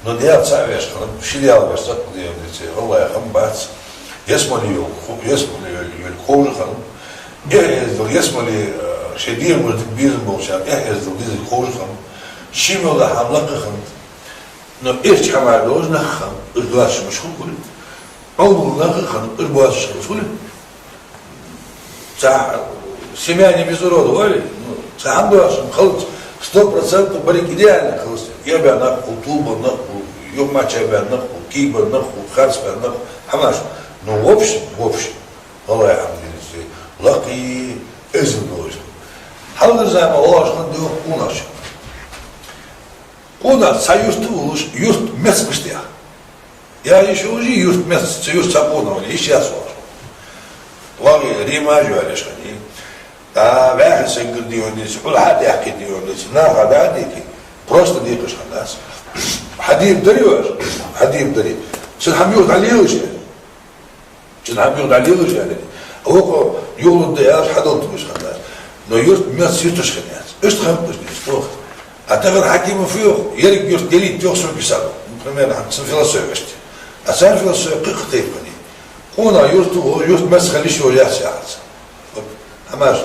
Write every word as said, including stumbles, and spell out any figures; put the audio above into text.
Но Даьла цаӀ веш хиннаб, ши Даьла веш цӀаккха дийна деций, валлахӀи, хӀама бац. Ялсмале йола, ялсмале йола, йола ховш хиннаб. Эхь-эздел ялсмале, э, шоай дегӀамаш дика безам болчарна эхь-эздел дезарг ховш хиннаб. Ший мел дола хӀама лакха хиннад. Но эрча хӀамаш долаш нах хиннаб, уж доацаш мишта хул. Ӏилманча нах хиннаб, уж боацаш хиннаб, хулий. Цхьа семья не без урода, оалий? Ну, цхьа хӀама доацаш хилац, сто процентов берриг идеально хилац. Эхь баь нах хул, тувлабенна нах хул, юхамача баьнна нах хул, кийбенна нах хул, харцбаьнна нах хул, хӀамаш. Ну, в общем, в общем, валлахӀи, хьамдулиллахӀ, лакхе эздел долаш. Хьалхарча заман валаш хиннад юха къонахчун. Къонах цхьа юрта волаш, юрт меца гуш тӀехь. Я ишо уже юрт меца, цу юрта цхьа къонах вале, йиш яц вахаш. Ваги ремаш йоалаеш хиннай. А, ваьхий саггара дийна деций, хьул хьа а даьккхий дийна деций, наха дӀа а дийкхий, просто декхаш хиннадац. Хьадийрг дарий оаш? Хьадийрг дарий. Цун хӀама юха дӀалелаш я. Цун хӀама юха дӀалелаш я аьнна. А вокхо юхалургда аьлча хьадала тугаш хиннадац. Но юрт меца юрташ хиннаяц. Иштта хиннаб уж деций, тохаш. А тахан Хьакимов йоах, еррига юрт ялийта йоах сога, писал. Ну, примерно, хӀанз цун философи иштта. А цар философи кхы-кхы тайпара я. Къонах юрта ва, юрт меца хила йиш йолаш яц яхац. Вот, хӀамаш,